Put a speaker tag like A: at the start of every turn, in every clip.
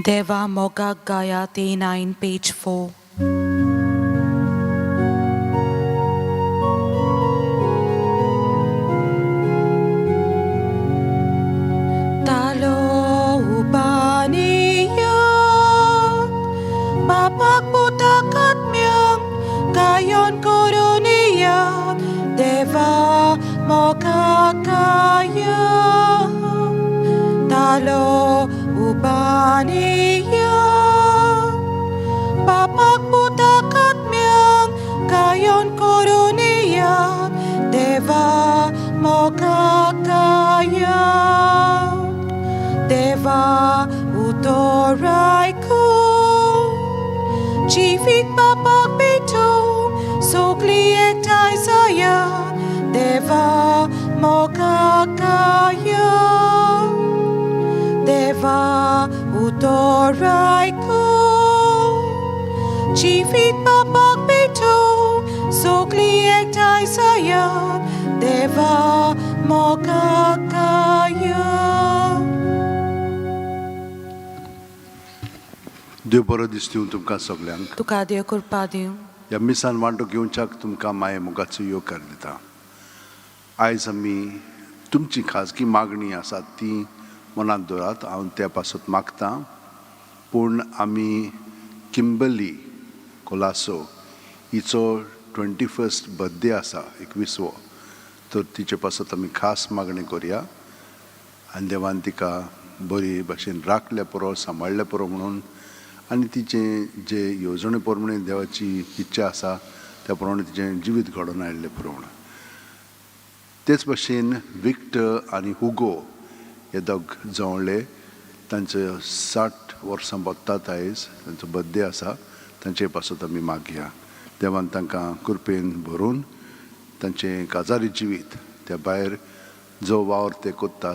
A: देवा मोगाक गायात 9 पेज 4. तालो उबानिया बापाक पुताक आत्म्यांक गायोन करुनिया देवा मोगाक गाया तालो उबानिया बापाक पुताक आत्म्यांक गायोन करुनिया देवा मोगाक गाया देवा उतोरायको जिवीत बापाक भेटूंक सगळीं एकठांय जाया देवा मोगाक गाया देवा उतोरायको जिवीत बापाक भेटूंक सगळीं एकठांय जाया देवा मोगाक गाया.
B: देव बरो दीस दिवं तुमकां सगल्यांक.
A: तुका देव कृपा दिवं.
B: ह्या मिसान वांटो घेवच्याक तुमकां माये मोगाचो येवकार दिता. आयज आमी तुमची खाजगी मागणी आसा ती मनांत दवरात, हांव त्या पासत मागतां. पूण आमी किंबली कोलासो हिचो 21st birthday आसा, 21वो, तर तिचे पासत आमी खास मागणी करुया आनी देवान तिका बरी भाशेन राखल्या पुरो, सांबाळ्ळें पुरो म्हणून आनी तिचें जे येवजणे प्रमाणे देवाची इच्छा आसा त्या प्रमाणे तिचें जिवीत घडोवन हाडलें पुरो म्हणून. तेच भाशेन विक्टर आनी हुगो हे दोग जवळले, तांचे 60 वर्सां बत्तात आयज, तांचो बर्थडे आसा, तांचे पासत आमी मागया. देवान तांकां कृपेन भरून तांचें काजारी जिवीत त्या भायर जो वावर ते कोत्ता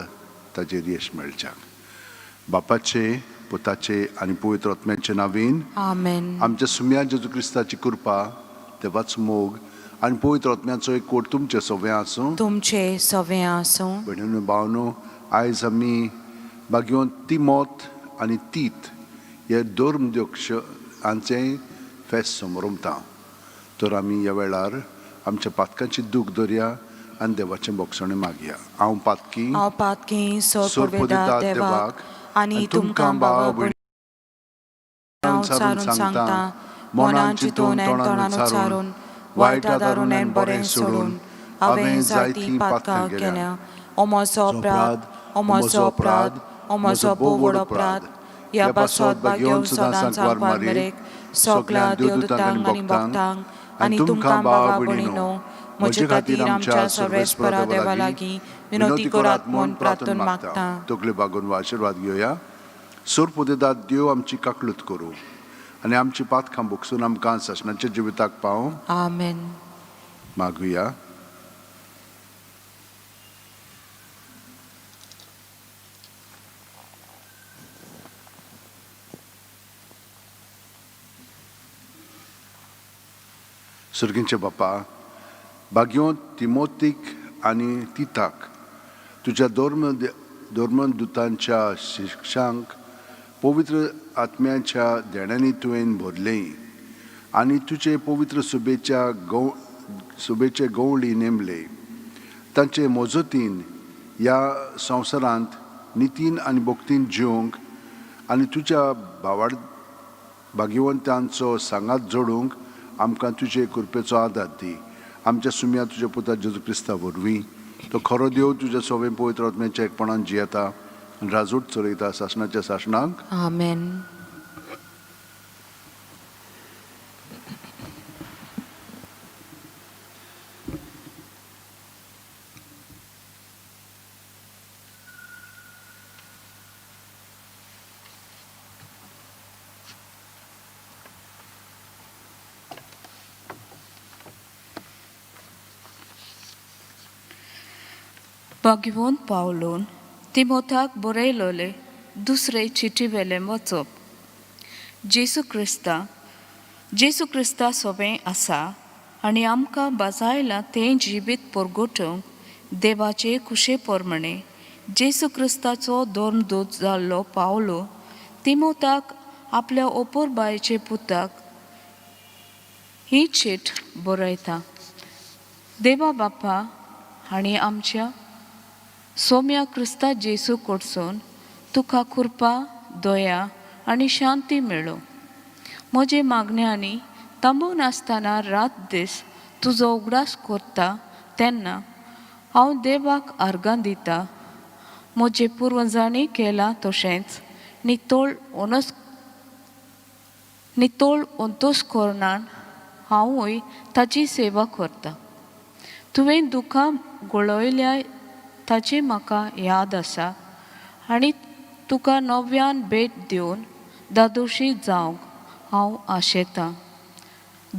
B: ताचेर यश मेळच्याक. बापाचे, पुताचे आनी पवित्र आत्म्याचे नावीन.
A: आमेन.
B: आमच्या सुम्या जेजू क्रिस्ताची कृपा, देवाचो मोग आनी पवित्र आत्म्याचो एक कोट तुमचे सगळें आसूं.
A: तुमचे सवें आसूं.
B: भयणीनो भावनो, आयज आमी बागयोन तिमोत आनी तीत हे धर्मध्यक्ष हांचें फेस्त समरमता. तर आमी ह्या वेळार आमच्या पातकांची दूख धरया आनी देवाचें बोगसणें मागया. हांव पातकी
A: हांव पातकी सोरपुदेता देवाक आनी तुमकां भावा भयणीं उच्चारून सांगता, मनान चिंतून आनी तोंडान उच्चारून, वायट आदारून आनी बरें सोडून हांवें जायतीं पातकां केल्या. ओ म्हजो अपराध, ओ म्हजो अपराध, ओ म्हजो भोव व्हड अपराध. ह्या पासत भाग्योवन सदांच सांगपार मेरेक सगल्या देवदूतांक आनी भक्तांक आनी तुमकां भावा भयणीनो म्हजे खातीर आमच्या सर्वेस्परा देवा लागीं विनवती करात म्हूण प्रार्थना मागता.
B: तकल्यो बागोवन आशिर्वाद घेवया. सोरपुदेदात देव आमची काकलूत करूं आनी आमची पातकां भोगसून आमकां सासणाच्या जिविताक पावूं.
A: आमेन.
B: मागुया. सर्गींचे बापा, भाग्योंत तिमोतीक आनी तिताक तुज्या धर्मदुतांच्या शिक्षांक पवित्र आत्म्याच्या देण्यांनी तुवें भरलें आनी तुजे पवित्र सुबेच्या गव सुबेचे गवळी नेमले. तांचे मजतीन ह्या संवसारांत नितीन आनी भक्तीन जिवंक आनी तुज्या भावाड भाग्यवंतांचो सांगात जोडूंक आमकां तुजे कृपेचो आदार दी. आमच्या सुम्या तुज्या पुता जेजू क्रिस्ता वरवीं. तो खरो देव तुज्या सोबें पवित्र आत्म्याच्या एकपणान जियेता आनी राजूट चलयता सासणाच्या सासणाक.
A: आमेन.
C: भाग्यवंत पावलोन तिमोथाक बरयलोले दुसरे चिटी वेलें वचप. जेजू क्रिस्ता, जेजू क्रिस्ता सोबें आसा आनी आमकां बाजायलां तें जिवीत परगटूंक देवाचे खुशे प्रमाणे जेजू क्रिस्ताचो धर्मदूत जाल्लो पावलो तिमोताक आपल्या ओपोरबायचे पुताक ही चीट बरयता. देवा बाप्पा आनी आमच्या सोम्या क्रिस्ता जेजू कडसून तुका कृपा, दया आनी शांती मेळो. म्हजे मागण्यांनी थांबून आसतना रात दीस तुजो उगडास करता तेन्ना हांव देवाक आर्गां दिता. म्हजे पुर्वजांनी केलां तशेंच नितळ ओनस नितळ अंतस्करणान हांवूय ताची सेवा करता. तुवें दुकां गळयल्या ताची म्हाका याद आसा आनी तुका नव्यान भेट दिवन दादोशी जावंक हांव आशेतां.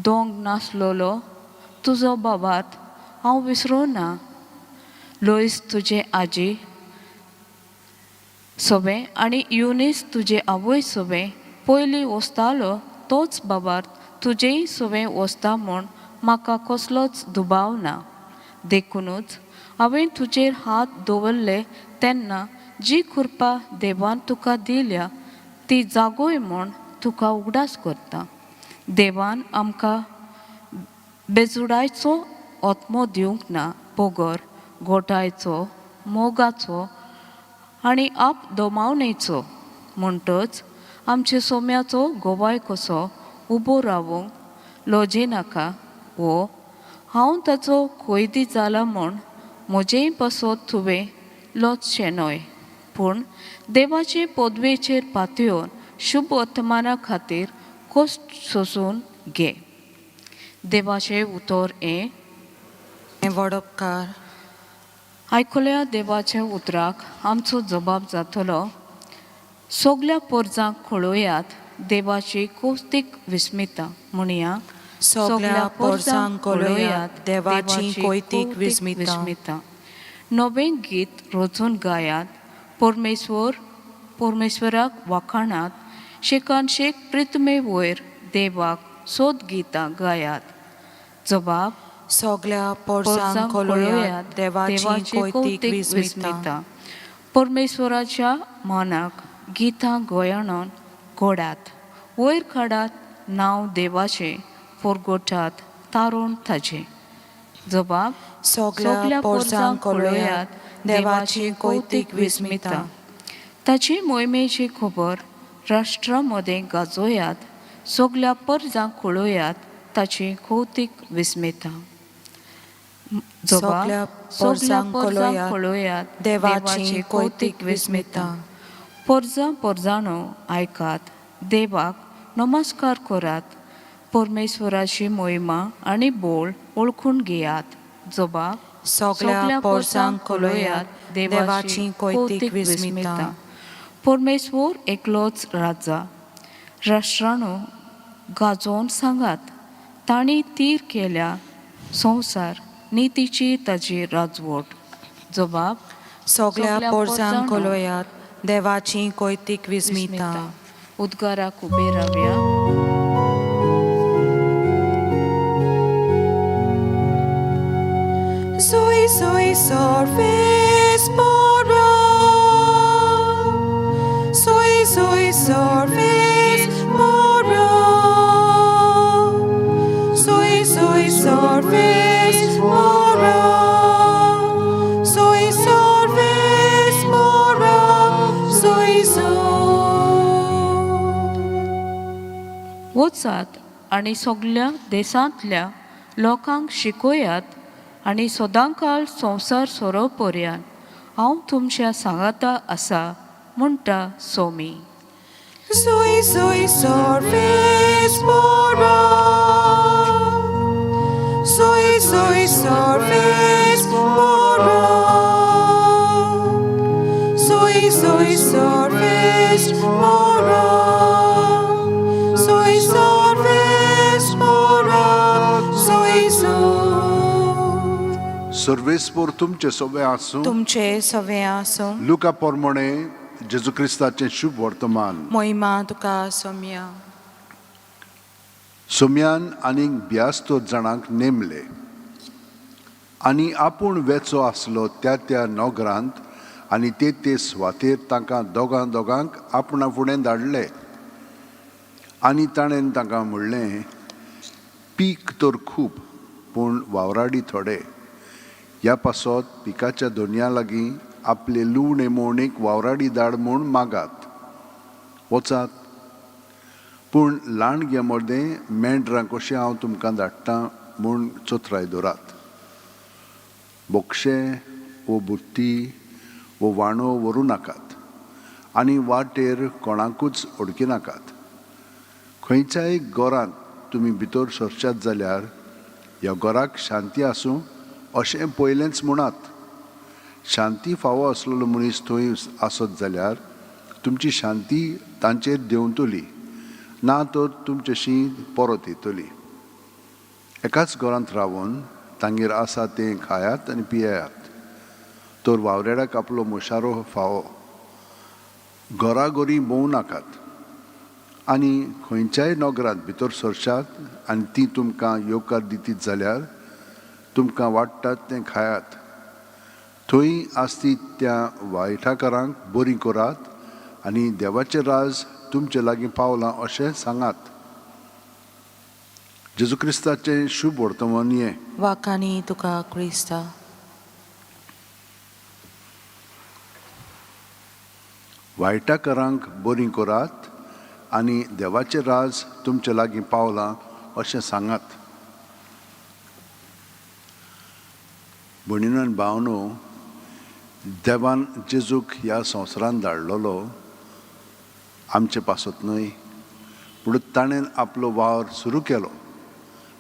C: दोंग नासलेलो तुजो बाबात हांव विसरूं ना. लोयस तुजे आजी सोबें आनी युनीस तुजे आवय सोबें पयलीं वसतालो तोच बाबार तुजेय सोबें वसता म्हूण म्हाका कसलोच दुबाव ना. देखुनूच हांवें तुजेर हात दवरले तेन्ना जी कृपा देवान तुका दिल्या ती जागोय म्हूण तुका उगडास करता. देवान आमकां बेजुडायचो आत्मो दिवंक ना, बगर गोठायचो, मोगाचो आनी आप दोमावणेचो. म्हणटच आमच्या सोम्याचो गोवाय कसो उबो रावूंक लजेनाका वो हांव ताचो कोयदी जाला म्हूण म्हजेय पासत तुवें लजचें न्हय, पूण देवाचे पदवेचेर पातयेवन शुभ वर्तमाना खातीर कश्ट सोसून घे. देवाचें उतर हें.
A: हें वडपकार.
C: आयकुल्या देवाच्या उतराक आमचो जबाब जातलो. सगल्या पोरजांक कळोयात देवाची कौतीक विस्मिता म्हणया.
A: सगल्या पोरसांक कळोयात देवाची कोयतीक विस्मिता.
C: नवें गीत रचून गायात, परमेश्वर परमेश्वराक वाखाणात. शेकान शेक प्रितमे वयर देवाक सोद गितां गायात. जबाब.
A: सगल्या पोरसांक कळोयात देवाची कोयतीक विस्मिता.
C: परमेश्वराच्या मनाक गितां गोयाणून गोडात, वयर काडात नांव देवाचें, पोरगोटात तारुण ताजें. जबाब.
A: सगल्या पोरसांक कळोयात देवाची कोयतीक विस्मिता.
C: ताची मोहिमेची खबर राष्ट्रा मदें गाजोयात, सगल्या परजांक कळोयात ताची कौतीक विस्मिता. जबाब.
A: सगल्या
C: सगल्या
A: पोरसांक
C: पोरजांक
A: कळोयात
C: कळोयात
A: देवाची कोयतीक विस्मिता.
C: पोरजां पोरजांनो आयकात, देवाक नमस्कार करात. परमेश्वराची मोहिमा आनी बोळ वळखून घेयात. जबाब.
A: सगल्या पोरसांक कळोयात देवाची कोयतीक विस्मिता.
C: परमेश्वर एकलोच राजा. राष्ट्रांनो गाजोवन सांगात, तांणी तीर केल्या संवसार, नितीची ताजी राजवट. जबाब.
A: सगल्या पोरसांक कळोयात देवाची कोयतीक विस्मिता.
C: उद्गाराक उबे रावया.
A: Sui sui sorves mora. Sui sui sorves mora. Sui sui sorves mora. Sui sorves mora. Sui sui.
C: वचात आनी सगल्या देशांतल्या लोकांक शिकयात आनी सदांकाळ संवसार सोरो पर्यंत हांव तुमच्या सांगाता आसा म्हणटा Somi.
A: Sui sui sorves mora. Sui sui sorves mora. Sui sui sorves mora. Sui sorves mora. Sui sui.
B: सर्वेस्पोर तुमचे सोबे आसूं.
A: तुमचे सवे आसूं.
B: लुका पोरमोणे जेजू क्रिस्ताचें शुभ वर्तमान.
A: मोहिमा तुका सोम्या.
B: सोम्यान आनीक ब्यास्तोर जाणांक नेमले आनी आपूण वेचो आसलो त्या त्या नगरांत आनी ते ते सुवातेर तांकां दोगां दोगांक आपणा फुडें धाडले. आनी ताणें तांकां म्हणलें, पीक तर खूब पूण वावराडी थोडे. ह्या पासत पिकाच्या दोनया लागीं आपले लुवणे मोवणेक वावराडी धाड म्हूण मागात. वचात, पूण लांडग्या मदें मेंढरां कशें हांव तुमकां धाडटा म्हूण चोत्राय दवरात. बोक्षे वो बुत्ती वो वाणो व्हरूं नाकात आनी वाटेर कोणाकूच अडकिनाकात. खंयच्याय घरांत तुमी भितर सरशात जाल्यार ह्या घराक शांती आसूं अशें पयलेंच म्हणात. शांती फावो आसलेलो मनीस थंय आसत जाल्यार तुमची शांती तांचेर देंवतली, ना तर तुमच्याशी परत येतली. एकाच घरांत रावन तांगेर आसा तें खायात आनी पियात, तर वावरेडाक आपलो मोशारो फावो. घराघरी भोंवू नाकात आनी खंयच्याय नगरांत भितर सरशात आनी ती तुमकां येवकार दितीत जाल्यार तुमकां वाडटात तें खायात. थंय आसती त्या वायटाकारांक बरीं करात आनी देवाचें राज तुमचे लागीं पावलां अशें सांगात. जेजू क्रिस्ताचें शुभ वर्तमान हें.
A: वाखाणी तुका क्रिस्ता.
B: वायटाकारांक बरीं करात आनी देवाचें राज तुमचे लागीं पावलां अशें सांगात. भयणीनो आनी भावनो, देवान जेजूक ह्या संवसारांत धाडलेलो आमचे पासत न्हय, पूण ताणें आपलो वावर सुरू केलो.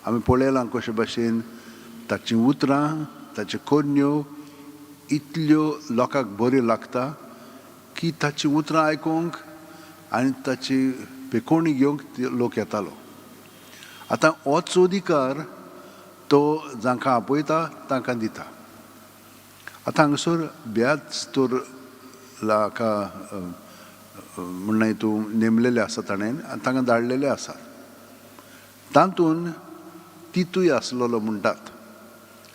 B: आमी पळयलां कशे भाशेन ताचीं उतरां, ताच्यो करण्यो इतल्यो लोकांक बऱ्यो लागता की ताचीं उतरां आयकूंक आनी ताची पेकोवणी घेवंक लोक येतालो. आतां होच अधिकार तो जांकां आपयता तांकां दिता. आतां हांगासर ब्याच तर हाका म्हणणें तूं नेमलेले आसा ताणें आनी तांकां धाडलेले आसात. तातूंत तितूय आसलेलो म्हणटात,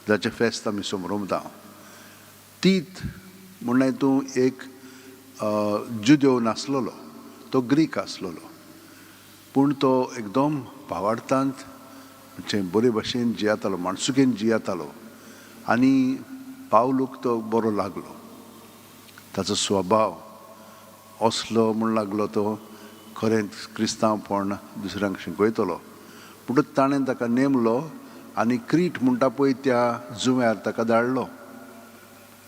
B: जाचें फेस्त आमी समरोमता. तीत म्हणणें तूं एक जुदेव नासलेलो, तो ग्रीक आसलेलो, पूण तो एकदम भावार्थांत म्हणजे बरे भाशेन जियेतालो, माणसुकेन जियेतालो आनी पावलूक तो बरो लागलो. ताचो स्वभाव असलो म्हूण लागलो तो खरेंच क्रिस्तांवपण दुसऱ्यांक शिकयतलो. पूण ताणें ताका नेमलो आनी क्रीट म्हणटा पळय त्या जुंव्यार ताका धाडलो.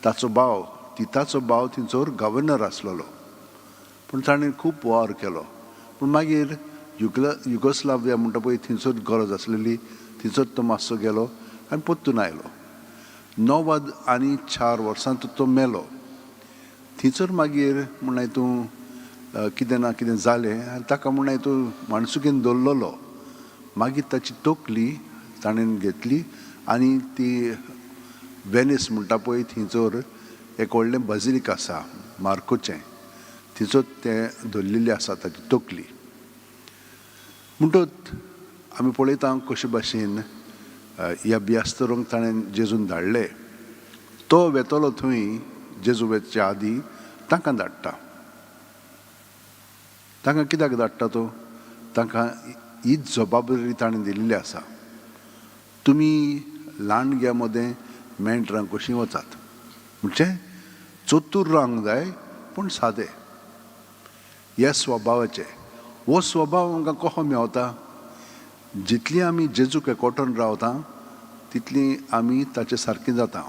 B: ताचो भाव, तिताचो भाव थंयसर गव्हर्नर आसलेलो, पूण ताणें खूब वावर केलो. पूण मागीर युगोस्लाविया म्हणटा पळय थंयसर गरज आसलेली, थंयसर तो मातसो गेलो आनी परतून आयलो. 94 वर्सां तो मेलो. थंयसर मागीर म्हणलें तूं कितें ना कितें जालें आनी ताका म्हणलें तूं माणसुकेन दवरलेलो. मागीर ताची तकली ताणें घेतली आनी ती वेनीस म्हणटा पळय थंयसर एक व्हडलें बाजिलीक आसा मार्कोचें, थंयसर तें दवरलेली आसा ताची तकली. म्हणटच आमी पळयता कशे भाशेन ह्या बियास्तरूंक ताणें जेजून धाडले. तो वेतलो थंय जेजू वेचे आदी तांकां धाडटा. तांकां कित्याक धाडटा तो? तांकां हीच जबाबदारी ताणें दिल्ली आसा, तुमी लांडग्या मदें मेंढरां कशीं वचात. म्हणजे चतूर रावंक जाय पूण सादे ह्या स्वभावाचे. हो स्वभाव आमकां कसो मेवता? जितली आमी जेजूक एकवटून रावता तितली आमी ताचे सारकी जाता.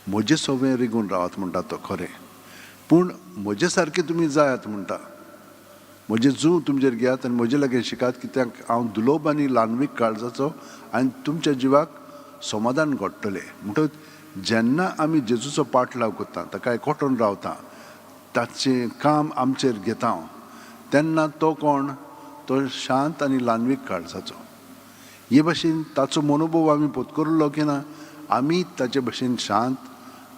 B: म्हजे सवें रिगून रावात म्हणटा तो खरें, पूण म्हजे सारके तुमी जायात म्हणटा. म्हजें जूं तुमचेर घेयात आनी म्हजे लागीं शिकात, कित्याक हांव दुलोब आनी ल्हानवीक काळजाचो आनी तुमच्या जिवाक समाधान घडटलें. म्हणटकच जेन्ना आमी जेजूचो पाठलाव करता, ताका एकवटून रावता, ताचें काम आमचेर घेता, तेन्ना तो कोण? तो शांत आनी ल्हानवीक काळजाचो. हे भाशेन ताचो मनोभव आमी पोतकरलो की ना, आमी ताचे भशेन शांत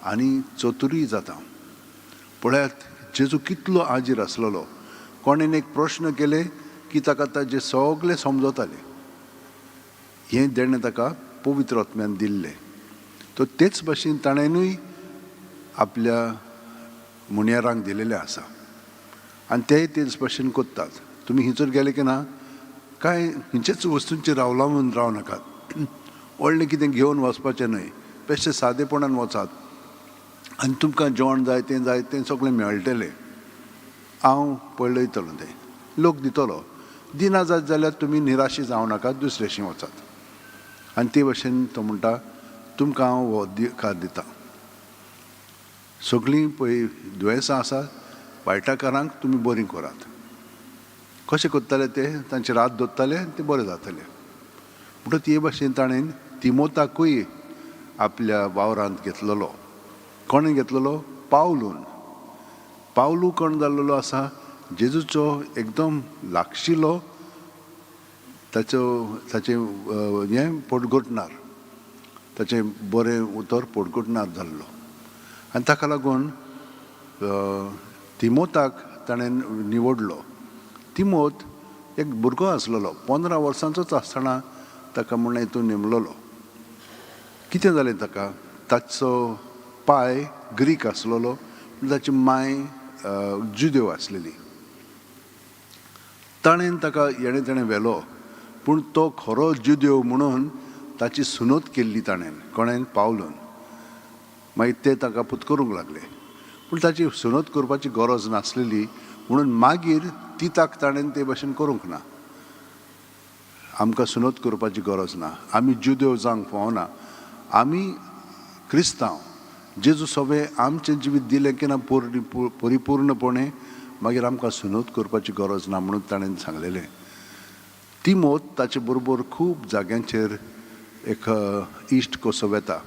B: आनी चतुरूय जाता. पळयात जेजू कितलो आजीर आसलेलो. कोणेन एक प्रश्न केले की ताका ताजे सगळे समजताले. हें देणें ताका पवित्र आत्म्यान दिल्लें. तो तेच भाशेन ताणेंनूय आपल्या मुनियारांक दिलेलें आसा आनी तेय तेच भशेन कोत्तात. तुमी हिंचर गेले की ना कांय हिंचेच वस्तूंचेर रावलावन राव नाकात, व्हडलें कितें घेवन वचपाचें न्हय, बेश्टें सादेपणान वचात आनी तुमकां जेवण जाय तें जाय तें सगळें मेळटलें. हांव पळयतलो तें, लोक दितलो, दिना जात जाल्यार तुमी निराशी जावं नाकात, दुसरेशीं वचात. आनी ते भशेन तो म्हणटा तुमकां हांव हो अधिकार दिता. सगळीं पळय दुयेंसां आसात वायटाकारांक तुमी बरीं करात. कशें करताले ते तांचे रात दवरताले ते बरें जाताले. म्हणटकच ते भशेन ताणें तिमोताकूय आपल्या वावरांत घेतलेलो. कोणें घेतलेलो? पावलून. पावलू कोण जाल्लेलो आसा? जेजूचो एकदम लागशिलो, ताचो ताचें हें पोटगोटणार, ताचें बरें उतर पोटगोटणार जाल्लो. आनी ताका लागून तिमोताक ताणें निवडलो. तिमोत एक भुरगो आसलेलो, 15 वर्सांचोच आसतना ताका म्हणलें हितून नेमलेलो. कितें जालें ताका? ताचो पाय ग्रीक आसलेलो, ताची माय जुदेव आसलेली. ताणें ताका येणें तेणें व्हेलो, पूण तो खरो जुदेव म्हणून ताची सुनोत केल्ली ताणें, कोणें? पावलून. मागीर ते ताका पुतकरूंक लागले, पूण ताची सुनोत करपाची गरज नासलेली म्हणून मागीर तिताक ताणें ते भशेन करूंक ना. आमकां सुनोत करपाची गरज ना, आमी जुदेव जावंक फावना, आमी क्रिस्तांव. जेजू सगळें आमचें जिवीत दिलें की ना परिपूर्णपणे, मागीर आमकां सुनोत करपाची गरज ना म्हणून ताणें सांगलेलें. तिमोत ताचे बरोबर खूब जाग्यांचेर एक इश्ट कसो वेता,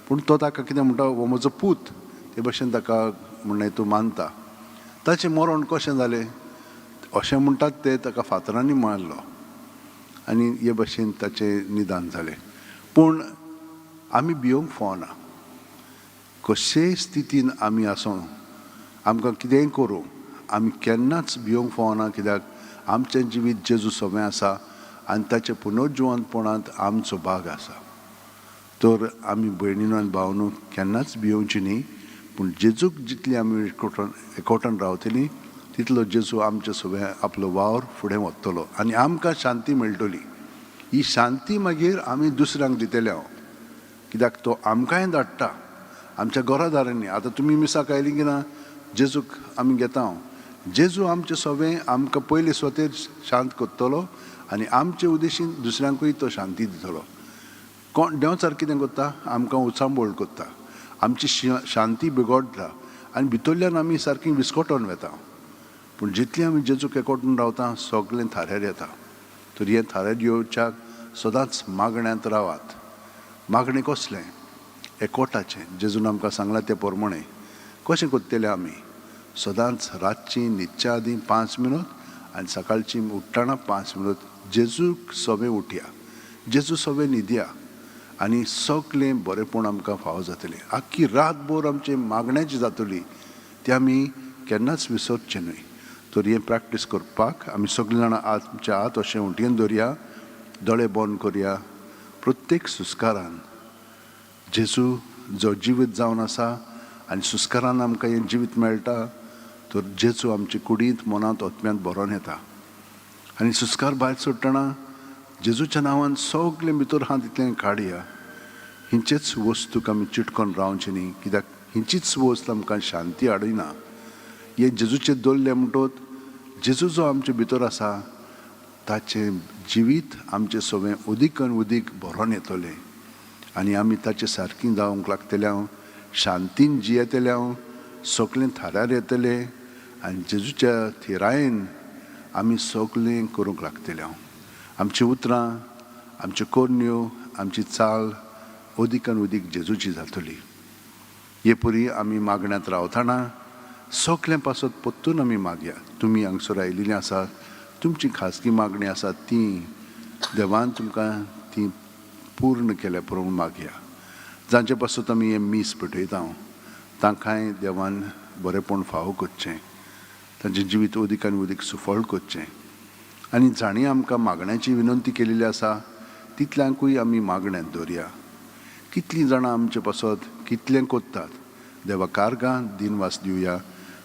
B: पूण तो ताका कितें म्हणटा, हो म्हजो पूत, ते भशेन ताका म्हणणें तूं मानता. ताचें मरण कशें जालें अशें म्हणटात ते ताका फातरांनी मारलो आनी हे भशेन ताचें निदान जालें. पूण आमी भियोंक फावना. कशेय स्थितीन आमी आसूं, आमकां कितेंय करूं, आमी केन्नाच भियोंक फावना, कित्याक आमचें जिवीत जेजू सवें आसा आनी ताचें पुनर्जिवंतपणांत आमचो भाग आसा. तर आमी भयणीनो आनी भावनो केन्नाच भियोवची न्ही, पूण जेजूक जितली आमी एकवटान रावतली तितलो जेजू आमचे सवें आपलो वावर फुडें वतलो आनी आमकां शांती मेळटली. ही शांती मागीर आमी दुसऱ्यांक दितले हांव, कित्याक तो आमकांय धाडटा आमच्या घरादारांनी. आतां तुमी मिसाक आयली की ना, जेजूक आमी घेता हांव, जेजू आमचे सवें आमकां पयले स्वतेर शांत करतलो आनी आमचे उद्देशीन दुसऱ्यांकूय तो शांती दितलो. कोण देंवचार कितें करता? आमकां उचांबळ करता, आमची शांती बिगडटा आनी भितरल्यान आमी सारकी विस्कटोन वेता. पूण जितली आमी जेजूक एकवटून रावता सगळें थाऱ्यार येता. तर हें थाऱ्यार येवच्याक सदांच मागण्यांत रावात. मागणें कसलें? एकवटाचें. जेजून आमकां सांगलां तें प्रमाणें कशें करतले आमी? सदांच रातची न्हिदच्या आदीं 5 मिनट आनी सकाळची उठ्ठना 5 मिनट जेजूक सवें उठया, जेजू सवें न्हिदया आनी सगळें बरेंपण आमकां फावो जातलें. आख्खी रातभर आमचें मागण्याची जातली, तें आमी केन्नाच विसरचें न्हय. तर हें प्रॅक्टीस करपाक आमी सगळीं जाणां आमच्या हात अशें उंटयेन दवरया, दोळे बंद करया. प्रत्येक सुस्कारान जेजू जो जिवीत जावन आसा आनी सुस्कारान आमकां हें जिवीत मेळटा, तर जेजू आमचे कुडींत मनांत आत्म्यांत भरोन येता आनी सुस्कार भायर सोडटना जेजूच्या नांवान सगळें भितर आहा तितलें काडया. हिंचेच वस्तूक आमी चिटकोन रावचें न्ही, कित्याक हिंचीच वस्त आमकां शांती हाडिना. हे जेजूचे दवरले म्हणटत जेजू जो आमचे भितर आसा ताचें जिवीत आमचें सगळें उदीक आनी उदीक भरोन येतलें आनी आमी ताचे सारकी जावंक लागतले हांव, शांतीन जियेतले हांव, सगळें थाऱ्यार येतलें आनी जेजूच्या थिरायेन आमी सगळें करूंक लागतले हांव. आमची उतरां, आमच्यो करण्यो, आमची चाल अदीक आनी उदीक जेजूची जातली. हे परी आमी मागण्यांत रावतना सगळें पासत परतून आमी मागया. तुमी हांगसर आयिल्लीं आसात, तुमची खाजगी मागणी आसा ती देवान तुमकां ती पूर्ण केल्या पुरो मागया. जांचे पासत आमी हें मीस पेटयता तांकांय देवान बरेंपण फावो करचें, तांचें जिवीत अदीक आनी अदीक सुफळ करचें. आनी जांणी आमकां मागण्याची विनंती केलेली आसा तितल्यांकूय आमी मागण्यांत दवरया. कितलीं जाणां आमचे पासत कितलें कोत्तात, देवा कारगां दिनवास दिवया.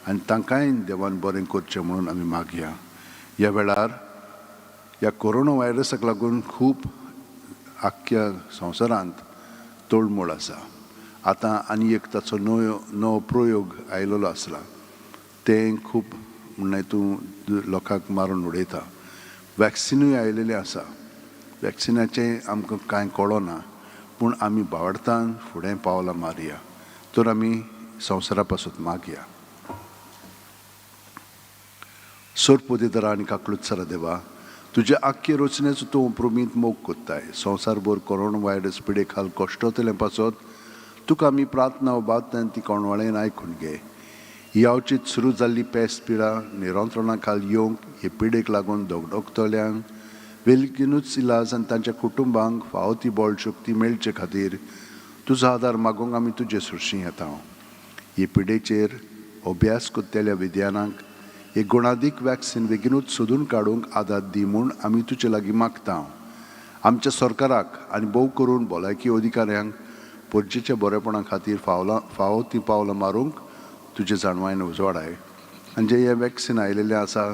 B: आनी तांकांय देवान बरें करचें म्हणून आमी मागया. ह्या वेळार ह्या कोरोना व्हायरसाक लागून खूब आख्ख्या संवसारांत तोडमोड आसा. आतां आनी एक ताचो नवो प्रयोग आयलेलो आसला, तें खूब म्हणल्यार तूं लोकांक मारून उडयता. वॅक्सिनूय आयलेलें आसा, वॅक्सिनाचें आमकां कांय कळना, पूण आमी बावडतान फुडें पावलां मारया तर आमी संवसारा पासून मागया. सोरपोदेदरा आनी काकलुत्सरा देवा, तुज्या आख्खे रचनेचो तूं उपरुमीत मोग कोत्ताय. संवसारभर कोरोना व्हायरस पिडे खाल कश्टतलें पासत तुका आमी प्रार्थना उबारतान ती कोणवाळेन आयकून घे. ही अवचीत सुरू जाल्ली पेस्त पिडा नियंत्रणा खाल येवंक हे पिडेक लागून धगधगतल्यांक वेगीनूच इलाज आनी तांच्या कुटुंबांक फावो ती बळ शक्ती मेळचे खातीर तुजो आदार मागूंक आमी तुजे सुरशी येता. हे पिडेचेर अभ्यास करतल्या विज्ञानाक एक गुणादीक वॅक्सिन बेगीनूच सोदून काडूंक आदार दी म्हूण आमी तुजे लागीं मागता. आमच्या सरकाराक आनी भोव करून भलायकी अधिकाऱ्यांक परजेच्या बरेपणा खातीर फावो ती पावलां मारूंक तुजे जाणवायन उजवाडाय आनी जें हें वॅक्सिन आयलेलें आसा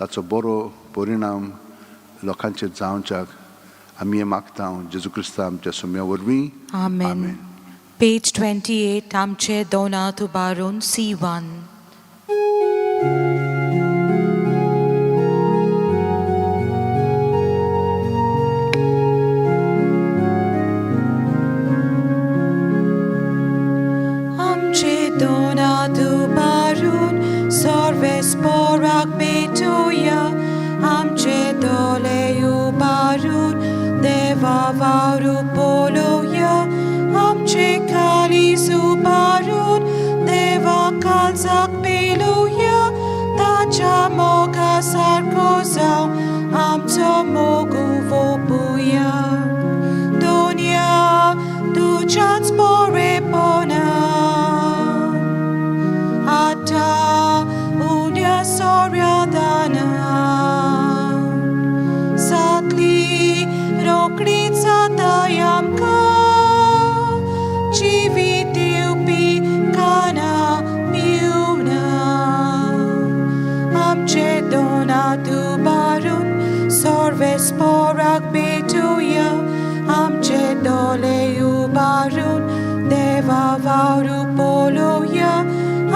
B: ताचो बरो परिणाम लोकांचेर जावच्याक आमी हें मागता जेजू क्रिस्ता आमच्या सुम्या वरवीं.
A: आमेन. पेज 28, आमचे दोनात उबारून C1. आमचे दोनात उबारून सर्वेस्पराक भेटूया, आमचे दोले उबारून देवा वावरू पळोवया, आमचे काळीज उबारून देवा काळजाक पेलुया, ताच्या मोगा सारको जावं आमचो मोग वोपुया. दोनया तुज्याच बरेपणा आतां उद्या सोऱ्यादाना सातली रोकडीच जाताय आमकां जिवीत दिवपी काना पिवना. आमचे दोनात उबारून सर्वेस्पराक भेटुया, आमचे दोले उबारून देवा वावरू पळोवया,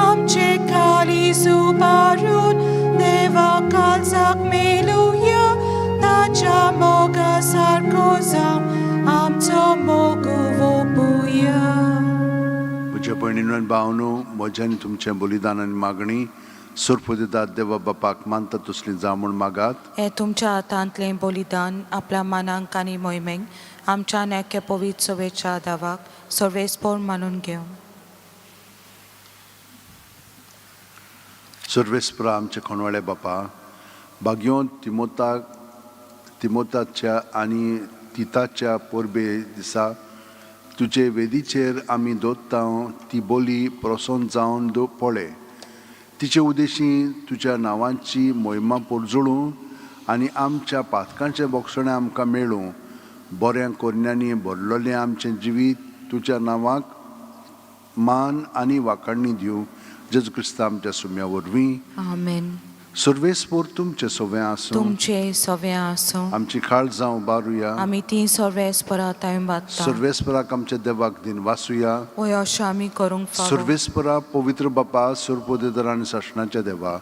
A: आमचे काळीज उबारून देवा काळजाक मेलुया, ताच्या मोगा सारको जावं आमचो मोग वोपुया.
B: म्हज्या भयणीनो आनी भावनो, म्हजें आनी तुमचें बलिदान आनी मागणी सुरपुदेदात देवा बापाक मानता तसली जावं म्हूण मागात.
A: हे तुमच्या हातांतलें बलिदान आपल्या मानांक आनी मोहिमेक आमच्या नेक्या पवित्र सवेच्या दावाक सर्वेस्पोर मानून घेवं.
B: सर्वेस्परा आमचे कोणवाळे बापा, बागयोंत तिमोताच्या आनी तिताच्या परबे दिसा तुजे वेदीचेर आमी दोत्ता ती बोली प्रसन्न जावन पळय. तिचे उदेशी तुज्या नांवांची मोहिमा पोरजळूं आनी आमच्या पातकांचें बोगसणें आमकां मेळूं. बऱ्या कोरण्यांनी भरलेलें आमचें जिवीत तुज्या नांवाक मान आनी वाखाणणी दिवं. जेजू क्रिस्ता आमच्या सुम्या वरवीं.
A: आमेन.
B: सर्वेस्पोर तुमचें सवें आसूं.
A: तुमचे सवें आसूं.
B: आमची खाळ जावं बारुया.
A: आमी ती सर्वेस्परा तांय बादता.
B: सर्वेस्पराक आमच्या देवाक दिन वासुया.
A: वय अशें आमी करूंक फावो.
B: सर्वेस्परा पवित्र बापा, सुरपोदेदर आनी सासणाच्या देवा,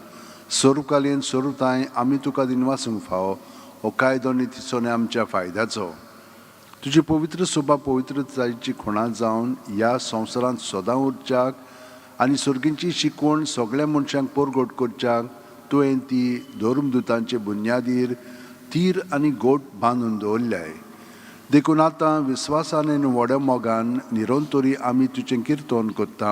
B: स्वरुकालीन स्वरुताय आमी तुका दिनवासूंक फावो. हो कायदो नितीचो आनी आमच्या फायद्याचो. तुजी पवित्र सोबा पवित्रतायेची खुणा जावन ह्या संवसारांत सदां उरच्याक आनी सर्गींची शिकवण सगळ्या मनशांक परगट करच्याक तुवें ती धर्मदुतांचे बुन्यादीर तीर आनी गोट बांदून दवरल्याय. देखून आतां विस्वासान आनी व्हड्या मोगान निरंतरी आमी तुजें किर्तन करता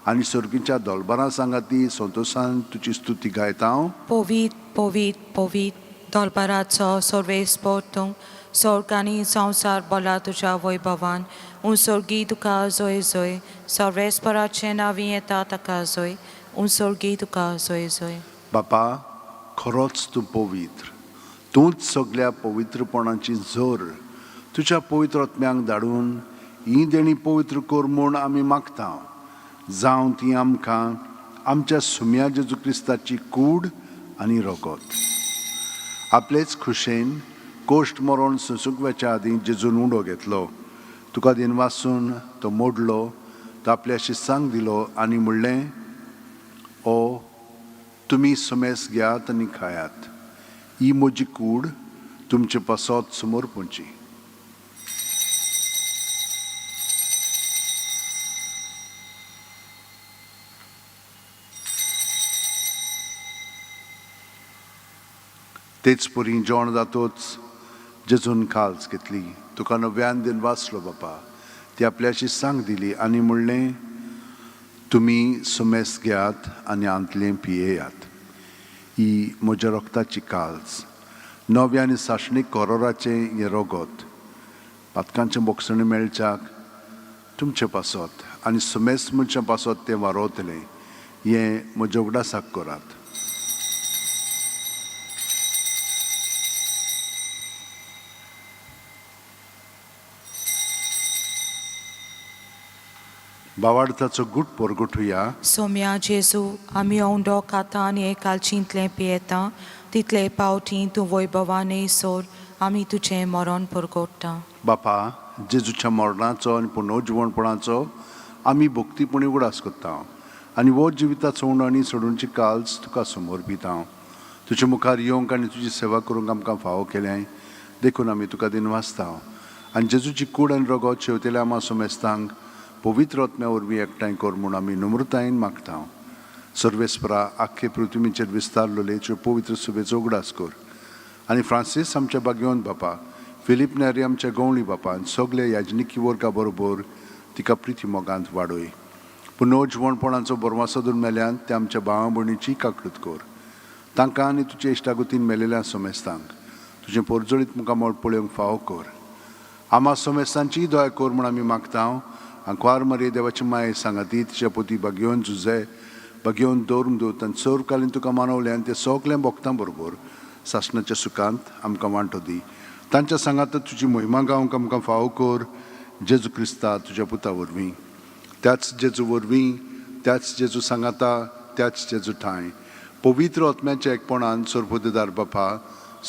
B: आनी सर्गीच्या दोलबारां सांगाती संतोशान तुजी स्तुती गायता.
A: पवीत पवीत पवीत दोलबाराचो सर्वेस्पोर तूं, स्वर्ग आनी संवसार बोला तुज्या वैभवान. उंसर्गी तुका जोय जोय, सर्वेस्पराचें नांवी येता ताका जोय, उंसर्गी तुका जोय जोय.
B: बापा, खरोच तूं पवित्र, तूंच सगल्या पवित्रपणाची जोर. तुज्या पवित्र आत्म्यांक धाडून ही देणी पवित्र कर म्हूण आमी मागता. जावं ती आमकां आमच्या सुम्या जेजू क्रिस्ताची कूड आनी रगत. आपलेच खुशेन कोश्ट मरण सोंसूंक वेच्या आदीं जेजून उंडो घेतलो, तुका दिनवासून तो मोडलो, तो आपल्या शिस्सांक दिलो आनी म्हणलें, ओ तुमी सुमेस घेयात आनी खायात, ही म्हजी कूड तुमचे पासत समोर पोंची. तेच परी जेवण जातोच जेजून काल्स घेतली, तुका नव्यान दिन वाचलो बापा, ती आपल्याशी सांग दिली आनी म्हणलें, तुमी सुमेस घेयात आनी आंतलें पियेयात, ही म्हज्या रक्ताची काल्स, नव्या आनी सासणीक कोरोराचें हें रगत, पातकांचें बोगसणें मेळच्याक तुमचे पासत आनी सुमेस मनशां पासत तें वारोवतलें, हें म्हज्या उगडासाक करात. बावाडताचो गुट पोरगुठुया.
A: सोम्या जेजू, आमी उंडो खाता आनी एकालचींतलें पियेता तितले पावटी तूं वैभवान सोर आमी तुजें मरण परगोट्टा.
B: बापा, जेजूच्या मरणाचो आनी पुनर्जिवणपणाचो आमी भक्तीपणी उगडास करता आनी हो जिविताचो उंडो आनी सोडूनची काल्स तुका समर्पिता. तुजे मुखार येवंक आनी तुजी सेवा करूंक आमकां फावो केलें देखून आमी तुका दिनवासता आनी जेजूची कूड आनी रगत शेवतेल्या आमा सोमेस्तांक पवित्र आत्म्या वरवीं एकठांय कर म्हूण आमी नम्रतायेन मागता. सर्वेस्परा, आख्खे पृथ्वीचेर विस्तारलेले तुजे पवित्र सुबेचो उगडास कर आनी फ्रांसीस आमच्या बागेवन बापा, फिलीप नेरी आमच्या गवळी बापा आनी सगळे याजनिकी वर्गा बरोबर तिका प्रिती मोगांत वाडय. पुनर्जिवणपणाचो बरवासो धरून मेल्यान ते आमच्या भावा भयणीची काकळूत कर. तांकां आनी तुजे इश्टागतीन मेलेल्या सोमेस्तांक तुजें पोरजोळीत मुखामळ पळोवंक फावो कर. आमा सोमेस्तांचीय दया कर म्हूण आमी मागता. आंकवार मरे देवाची माये सांगाती तिच्या पोती बागेवन जुजे बागेवन दवरून दवर आनी सर्वकालीन तुका मानवलें आनी ते सगळें भोगतां बरोबर सासणाच्या सुखांत आमकां वांटो दी. तांच्या सांगात तुजी मोहिमा गावंक आमकां फावो कर, जेजू क्रिस्ता तुज्या पुता वरवीं. त्याच जेजू वरवीं, त्याच जेजू सांगाता, त्याच जेजू ठांय पवित्र आत्म्याच्या एकपणान सर्वपदार बापा,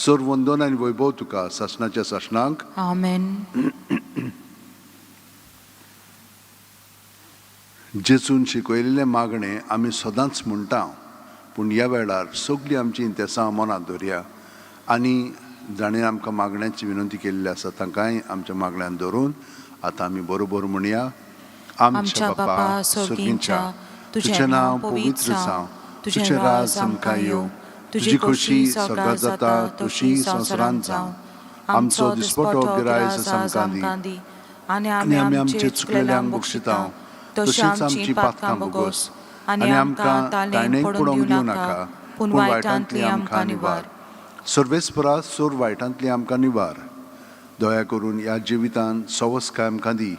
B: सर्व वंदन आनी वैभव तुका सासणाच्या सासणांक.
A: आमेन.
B: जेजून शिकयलेलें मागणें आमी सदांच म्हणटा, पूण ह्या वेळार सगळीं आमचीं इंतेसां मनांत दवरया आनी जाणें आमकां मागण्यांची विनंती केल्ली आसा तांकांय आमच्या मागण्यान धरून आतां आमी बरोबर म्हणया.
A: आमच्या बापा सर्गींच्या, तुजें नांव पवित्र जावं, तुजें राज आमकां येवं, तुजी खोशी स्वर्गात जाता तशी संवसारांत जावं. आमचो दिसपटो गिरायस आमकां दी आनी आमी आमचे चुकलेल्यांक बक्षिता तशीच आमची पातकां भोगोस
B: आनी आमकां ताणेक पडोवंक दिवं नाका, पूण वायटांतली आमकां निवार. सर्वेस्परा, सोर वायटांतली आमकां निवार. दया करून ह्या जिवितान सवस्काय आमकां दी.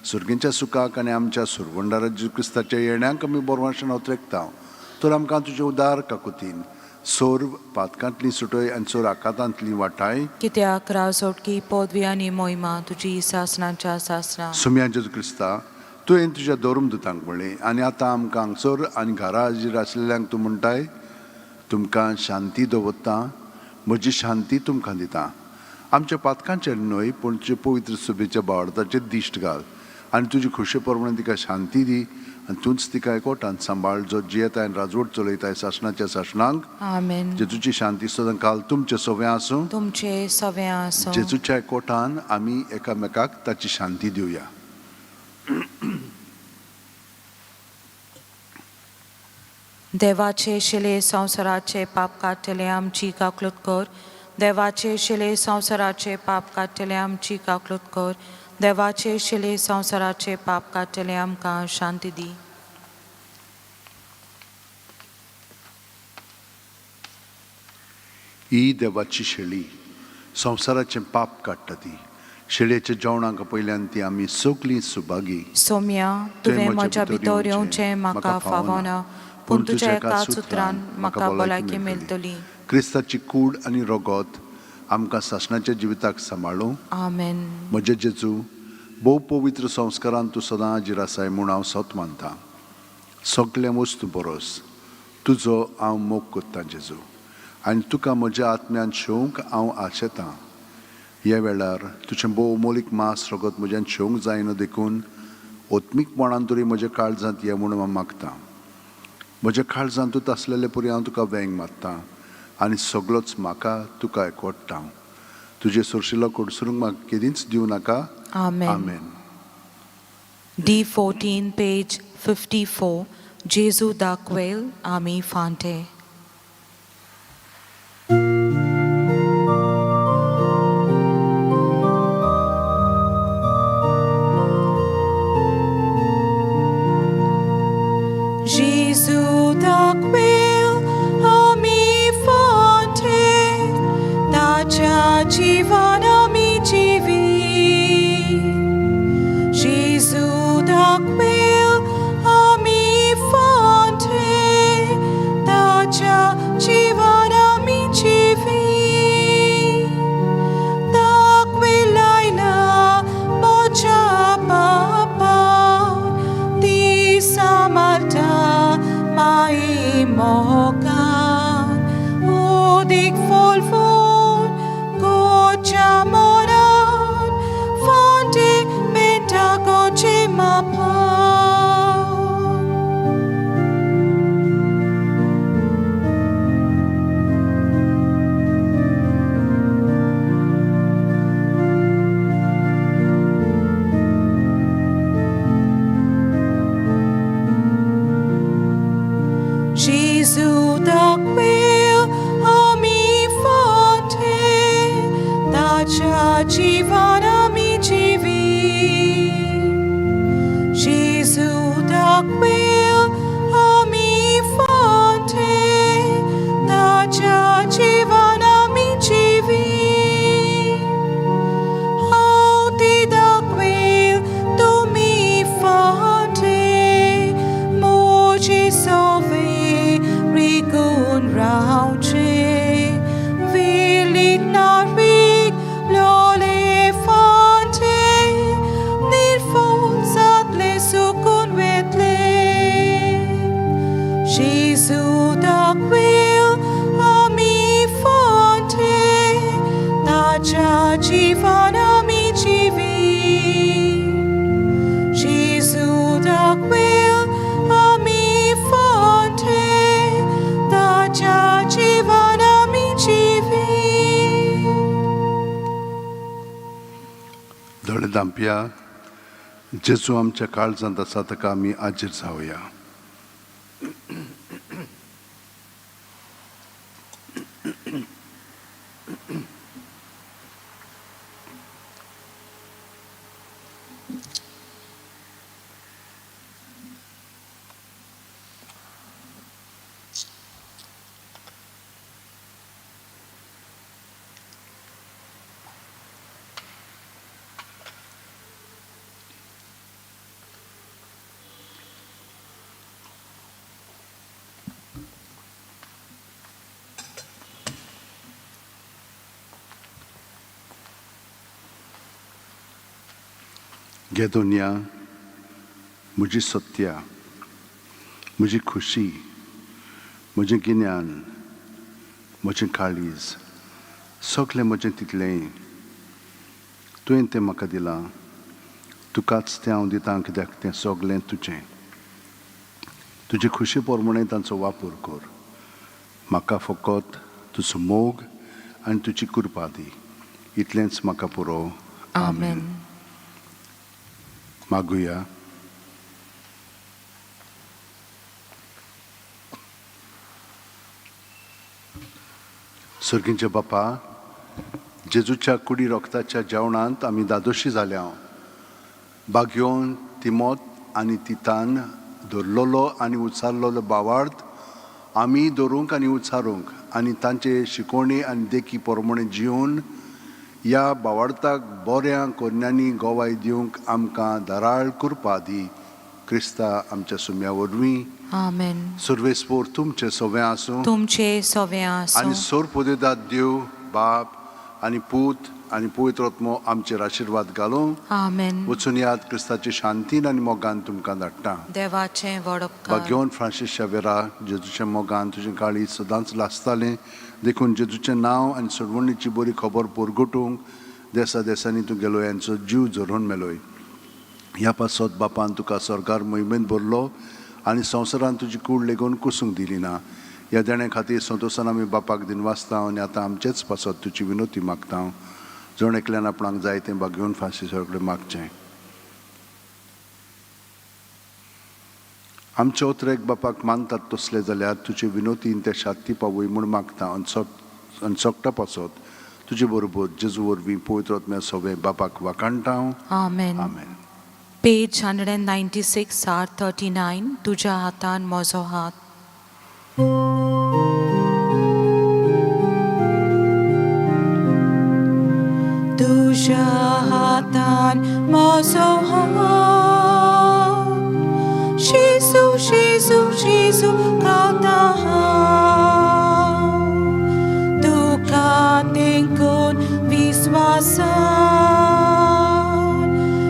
B: सुर्गींच्या सुखाक आनी आमच्या सुरवंडारा जेजू क्रिस्ताच्या येण्याक आमी बरवाशण उतरेकता. तर आमकां तुजे उदार काकुतीन सोर पातकांतली सुटय आनी सोर आकातांतली वाटाय.
A: कित्याक राजोटकी पदवी आनी मोहिमा तुजी सासणाच्या सासणा.
B: सुम्या जेजू क्रिस्ता, तुवें तुज्या धर्मदुतांक म्हणलें आनी आतां आमकां हांगसर आनी घरा हाजीर आशिल्ल्यांक तूं म्हणटाय, तुमकां शांती दवरता, म्हजी शांती तुमकां दिता. आमच्या पातकांचेर न्हय पूण तुजे पवित्र सुबेच्या बावडताचेर दिश्ट घाल आनी तुजी खोशे प्रमाणे तिका शांती दी आनी तूंच तिका एकवटान सांबाळ, जो जियेताय आनी राजवट चलयताय सासणाच्या सासणांक.
A: आमेन.
B: जेजूची शांती सदां काल तुमचे सवें आसूं.
A: तुमचे सवें आसूं.
B: जेजूच्या एकवटान आमी एकामेकाक ताची शांती दिवया.
A: देवाचे शिले संवसाराचे पाप काडटले आमची काकलूत कर. देवाचे शिले संवसाराचे पाप काडटले आमची काकलूत कर. देवाचे शिले संवसाराचे पाप काडटले आमकां शांती दी.
B: ही देवाची शेळी संवसाराचें पाप काडटा ती शेळयेच्या जेवणाक पयल्यान ती आमी सगळीं सुभागी.
A: सोम्या, तुवें म्हज्या भितर येवचें म्हाका फावना, पूण तुज्या एका सुत्रान म्हाका भलायकी मेळटली.
B: क्रिस्ताची कूड आनी रगत आमकां सासणाच्या जिविताक सांबाळूं.
A: आमेन.
B: म्हजे जेजू, भोव पवित्र संस्कारान तूं सदां हाजीर आसाय म्हूण हांव सत मानता. सगळें वस्तू बरोस तुजो हांव मोग कोत्तां जेजू आनी तुका म्हज्या आत्म्यान शेवंक हांव आशेतां. ह्या वेळार तुजें भोव मोलीक मास रगत म्हज्यान शेवंक जायना देखून ओत्मीकपणान तरी म्हज्या काळजांत ये म्हणून हांव मागतां. म्हज्या काळजांतूच आसलेले परी हांव तुका वेंग मारतां आनी सगळोच म्हाका तुका एकवडटा. तुजे सोरशिलो कडसरूंक म्हाका केदींच दिवं नाका.
A: आमेन.
B: आमेन.
A: D14, page 54, जेजू दाखवेल आमी फांटे. Jésus दाखवेल आमी फांटे, ताच्या जिवान आमी जिवी. Jésus दाखवेल आमी फांटे, ताच्या जिवान आमी जिवी. दाखवेलायला म्हज्या बापान, ती सांबाळटा माई मोगान. उदीक फुलफूल गोच्या मोरान, फांटे मेटा गोचे मापान. Jésus दाखवेल आमी फांटे, ताच्या जिवान आमी जिवी. जेजू दाखवेल आमी फांटे, ताच्या जिवान आमी जिवी. हांव ती दाखवेल तुमी फांटे, म्हजे सोवे रिगून रावचे. विलीत नारीक लोले फांटे, निर्फोल जातले सुकून वेतले. जेजू दाखवेल आमी फांटे, ताच्या जिवान आमी जिवी. जेजू दाखवेल आमी फांटे, ताच्या जिवान आमी जिवी.
B: दोळे धांपया. जेजू आमच्या काळजांत आसा ताका आमी आजीर जावया. घे दुनिया म्हजी सत्या, म्हजी खुशी, म्हजें गिन्यान, म्हजें काळीज, सगळें म्हजें तितलेंय तुवें तें म्हाका दिलां. तुकाच तें हांव दितां कित्याक तें सगळें तुजें. तुजे खुशी प्रमाणें तांचो वापर कर. म्हाका फकत तुजो मोग आनी तुजी कृपा दी, इतलेंच म्हाका पुरो.
A: आमेन.
B: मागुया. सर्गींचे बापा, जेजूच्या कुडी रोगताच्या जेवणांत आमी दादोशी जाल्या. बागयोन तिमोत आनी तितान धरलेलो आनी उचारलेलो बावार्थ आमी धरूंक आनी उचारूंक आनी तांचे शिकोवणी आनी देखी प्रमाणे जिवन ह्या बावार्थाक बऱ्या कोन्यांनी गोवाय दिवंक आमकां धाराळ कृपा दी. क्रिस्ता आमच्या सुम्या वरवीं.
A: आमेन.
B: सर्वेस्पोर तुमचें सवें आसूं.
A: तुमचे सवे
B: आनी
A: आसूं.
B: सोर पुदेदात देव बाप आनी पूत आनी पवित्र आत्मो आमचेर आशिर्वाद घालूं.
A: आमेन.
B: वचून याद क्रिस्ताचे शांतीन आनी मोगान तुमकां धाडटा.
A: देवाचें व्हड उपकार.
B: भाग्यवंत फ्रांसीस शावेरा, जेजूच्या मोगान तुजें काळीज सदांच लासतालें, देखून जेजूचें नांव आनी सोडवणीची बरी खबर पुरगुटूंक देसा देसांनी तूं गेलो यांचो जीव झरोवन मेलोय. ह्या पासत बापान तुका सरकार मोहिमेंत भरलो आनी संवसारान तुजी कूड लेगून कुसूंक दिली ना. ह्या देण्या खातीर संतोशान आमी बापाक दिनवासता आनी आतां आमचेच पासत तुजी विनोती मागता. जण एकल्यान आपणाक जाय तें भाग्यवंत फ्रांसीसा कडेन मागचें. आमचे उतरेक बापाक मानतात तसले जाल्यार तुजे विनोतीन ते शांती पावय म्हूण मागता आनी सोगटा पासत तुजे बरोबर जेजू वरवीं पवित्र आत्म्या सोबें बापाक वाखाणटा.
A: आमेन.
B: आमेन.
A: पेज 196 आर 39. तुज्या हातान म्हजो हात. तुज्या हातान म्हजो हात, जेजू जेजू जेजू घालता हांव. तुका तेंकून विस्वासान,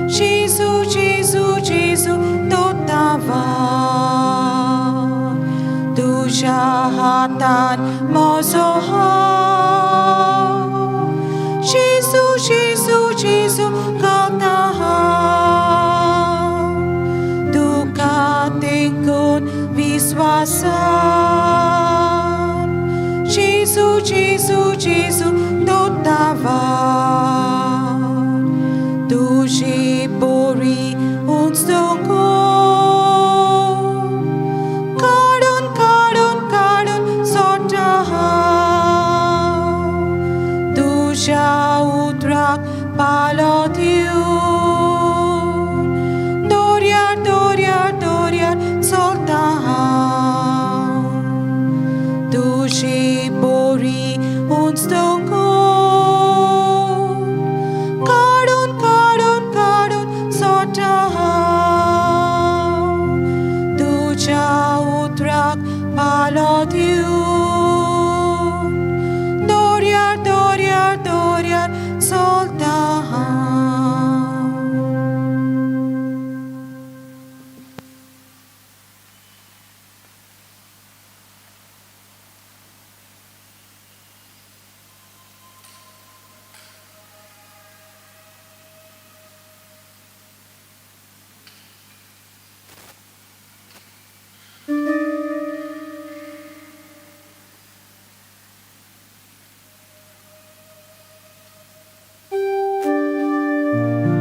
A: जेजू जेजू जेजू दोता वाट. तुज्या हातान म्हजो हात, जेजू जेजू जेजू घालता हांव. तुका तेंकून विस्वासान, जेजू जेजू जेजू दोता वाट. तुजी बोरी उंच दोंगर काडून काडून काडून सोडटा हांव. तुज्या उतराक पालो दिवन दर्यार दर्यार दर्यार चलता हांव. तुजी बोरी उंच दोंगर काडून काडून काडून सोडटा हांव. तुज्या उतराक पालो दिवन दर्यार दर्यार दर्यार चलता.